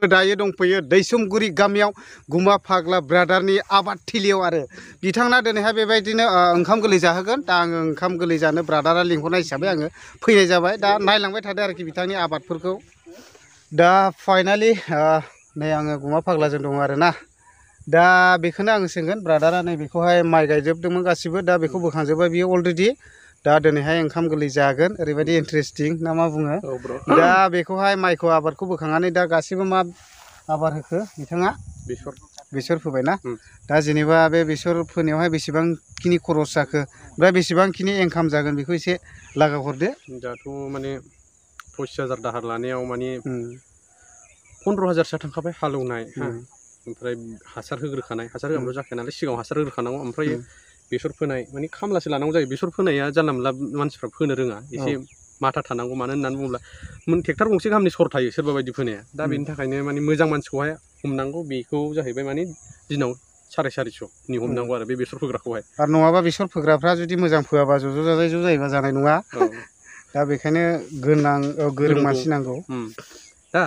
दायो दंफैयो दैसुमगुरि गामियाव गुमा फाग्ला ब्रादारनि आबाद थिलियाव आरो बिथांना दिनैहाय बेबायदिनो ओंखाम गोरलै जाहोगोन दा आङो ओंखाम गोरलै जानो ब्रादारा लिंहरनाय हिसाबै आङो फैनाय जाबाय दा नायलांबाय थादों आरोखि बिथांनि आबादफोरखौ दा फाइनालि नै आङो गुमा फाग्लाजों दङ आरोना दा बेखौनो आङो सोंगोन ब्रादारा नै बेखौहाय माइ गायजोबदोंमोन गासिबो दा बेखौ बोखांजोबबाय बियो अलरेडि दा दिनैहाय ओंखाम गोरलै जागोन ओरैबायदि इन्टारेस्टिं ना मा बुङो दा बेखौहाय माइखौ आबादखौ बोखांनानै दा गासिबो मा आबाद होखो बिथाङा बेसर फोबायना दा जेनेबा बे बेसर फोनायावहाय बेसेबांखिनि खरस जाखो ओमफ्राय बेसेबांखिनि इनकाम जागोन बेखौ एसे लागा हरदो दाथ' माने 25,000 दाहार लानायाव माने 15,000सो थांखाबाय हालौनाय ओमफ्राय हासार होग्रोखानाय हासार होआबाथ' जाखाया नालाय सिगाङाव हासार होग्रोखानांगौ ओमफ्राय बेसर फोनाय माने खामलासो लानांगौ जायो बेसर फोनाया जानला मोनला मानसिफ्रा फोनो रोङा एसे माथा थानांगौ मानो होननानै बुङोब्ला ट्रेक्टर गंसे गाहामनि सर थायो सोरबा बायदि फोनाया दा बेनि थाखायनो माने मोजां मानसिखौहाय हमनांगौ बेखौ जाहैबाय माने दिनाव 450नि हमनांगौ आरो बे बेसर फोग्राखौहाय आरो नङाबा बेसर फोग्राफ्रा जुदि मोजां फोआबा ज' जाजाय ज' जायोबा जानाय नङा दा बेखायनो गोरों मानसि नांगौ दा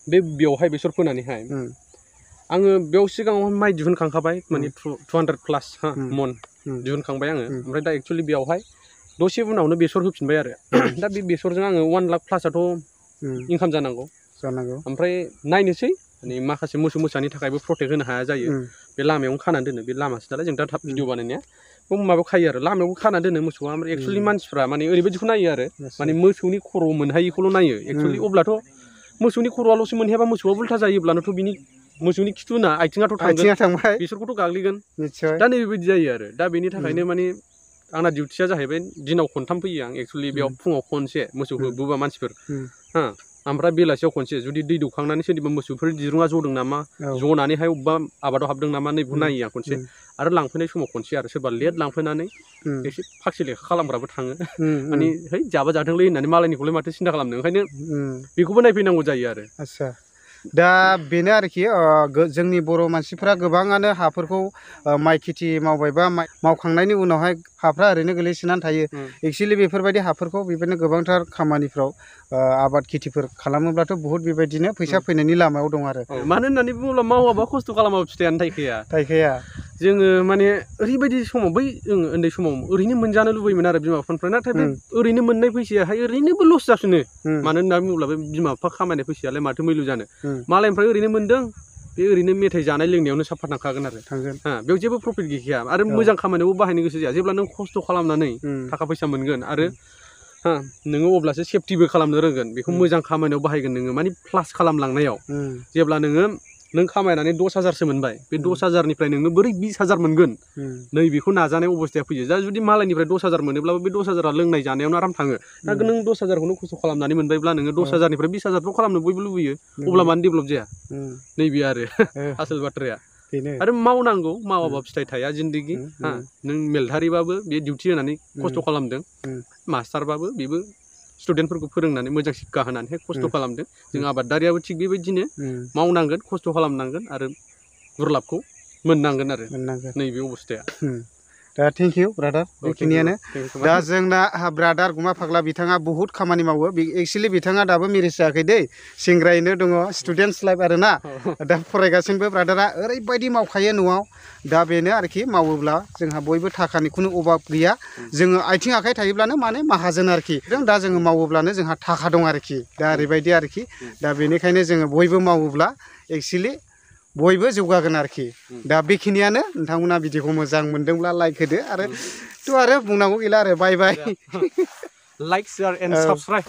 बेवहाय बेसर फोनानैहाय आङो बेयाव सिगाङाव माइ दिहुनखांखाबाय माने 200+ मन दिहुनखांबाय आङो ओमफ्राय दा एक्चुअलि बेयावहाय दसे उनावनो बेसर होफिनबाय आरो दा बे बेसरजों आङो 1 लाख प्लासआथ' इनकाम जानांगौ ओमफ्राय नायनोसै माने माखासे मोसौ मोसानि थाखायबो प्रटेक्ट होनो हाया जायो बे लामायावनो खानानै दोनो बे लामासो नालाय जों दा थाब भिडिअ बानायनाया माबायाव खायो आरो लामायावबो खाना दोनो मोसौआ ओमफ्राय एक्चुअलि मानसिफ्रा माने ओरैबायदिखौ नायो आरो माने मोसौनि खर' मोनहायिखौल' नायो एक्चुअलि अब्लाथ' मोसौनि खर'आल'सो मोनहैयाबा मोसौआ उल्था जायोब्लानोथ' बिनि मोसौनि खिथुना आथिङाथ' थांबाय बेसरखौथ' गाग्लिगोन दा नैबेबायदि जायो आरो दा बेनि थाखायनो माने आंना डिउटिया जाहैबाय दिनाव खनथाम फैयो आं एक्चुअलि बेयाव फुङाव खनसे मोसौखौ बुबा मानसिफोर ओमफ्राय बेलासियाव खनसे जुदि दै दौखांनानै सोरनिबा मोसौफोर दिरुङा जदों नामा जनानैहाय अबेबा आबादाव हाबदों नामा नैबेखौ नायो आं खनसे आरो लांफैनाय समाव खनसे आरो सोरबा लेट लांफैनानै एसे फाखसे लेखा खालामग्राबो थाङो माने है जाबा जाथोंलै होननानै मालायनिखौलाय माथो सिन्था खालामनो ओंखायनो बेखौबो नायफैनांगौ जायो आरो आच्छा दा बेनो आरोखि जोंनि बर' मानसिफोरा गोबाङानो हाफोरखौ माइ खेथि मावबायबा मावखांनायनि उनावहाय हाफ्रा ओरैनो गोलैसोनानै थायो एक्चुअलि बेफोरबायदि हाफोरखौ बेबायदिनो गोबांथार खामानिफ्राव आबाद खेथिफोर खालामोब्लाथ' बहुत बेबायदिनो फैसा फैनायनि लामायाव दं आरो मानो होननानै बुङोब्ला मावाबा खस्थ' खालामाबा फिथाइयानो थायखाया जोङो माने ओरैबायदि समाव बै जों उन्दै समाव ओरैनो मोनजानो लुबैयोमोन आरो बिमा बिफानिफ्राय नाथाय बे ओरैनो मोननाय फैसायाहाय ओरैनोबो लस जाफिनो मानो होननानै बुङोब्ला बे बिमा बिफा खामायनाय फैसायालाय माथो मैलु जानो मालायनिफ्राय ओरैनो मोनदों बे ओरैनो मेथाइ जानाय लोंनायावनो साफा थांखागोन आरो बेयाव जेबो प्रफिट गैखाया आरो मोजां खामानियावबो बाहायनो गोसो जाया जेब्ला नों खस्थ' खालामनानै थाखा फैसा मोनगोन आरो नोङो अब्लासो सेफटिबो खालामनो रोंगोन बेखौ मोजां खामानियाव बाहायगोन नोङो माने प्लास खालामलांनायाव जेब्ला नों खामायनानै 10,000सो मोनबाय बे 10,000निफ्राय नोंनो बोरै 20,000 मोनगोन नैबेखौ नाजानाय अबस्थाया फैयो दा जुदि मालायनिफ्राय 10,000 मोनोब्लाबो बे 10,000आ लोंनाय जानायावनो आराम थाङो दा नों 10,000खौनो खस्थ' खालामनानै मोनबायब्ला नोङो 10,000निफ्राय 20,000 खालामनो बयबो लुबैयो अब्ला मानो डेभेलप जाया नैबे आरो आसोल बाथ्राया आरो मावनांगौ मावाबा फिथाइ थाया जिन्दगि नों मिलिटारिबाबो बे डिउटि होनानै खस्थ' खालामदों मास्टारबाबो बेबो स्टुडेन्टफोरखौ फोरोंनानै मोजां शिक्षा होनानैहाय खस्थ' खालामदों जों आबादारियाबो थिग बेबायदिनो मावनांगोन खस्थ' खालामनांगोन आरो गुरलाबखौ मोननांगोन आरो नैबे अबस्थाया दा थेंक इउ ब्रादार बेखिनियानो दा जोंना ब्रादार गुमा फाग्ला बिथाङा बहुत खामानि मावो एक्चुअलि बिथाङा दाबो मेरिज जायाखै दै सेंग्रायैनो दङ स्टुडेन्टस लाइफ आरोना दा फरायगासिनोबो ब्रादारा ओरैबायदि मावखायो न'आव दा बेनो आरोखि मावोब्ला जोंहा बयबो थाखानि खुनु अभाब गैया जोङो आथिं आखाइ थायोब्लानो माने माहाजोन आरोखि दा जोङो मावोब्लानो जोंहा थाखा दं आरोखि दा ओरैबायदि आरोखि दा बेनिखायनो जोङो बयबो मावोब्ला एक्चुअलि बयबो जौगागोन आरोखि दा बेखिनियानो नोंथांमोना भिडिअखौ मोजां मोनदोंब्ला लाइक होदो आरो बुंनांगौ गैला आरो बाय बाय लाइक शेयार एन्ड साबस्क्राइब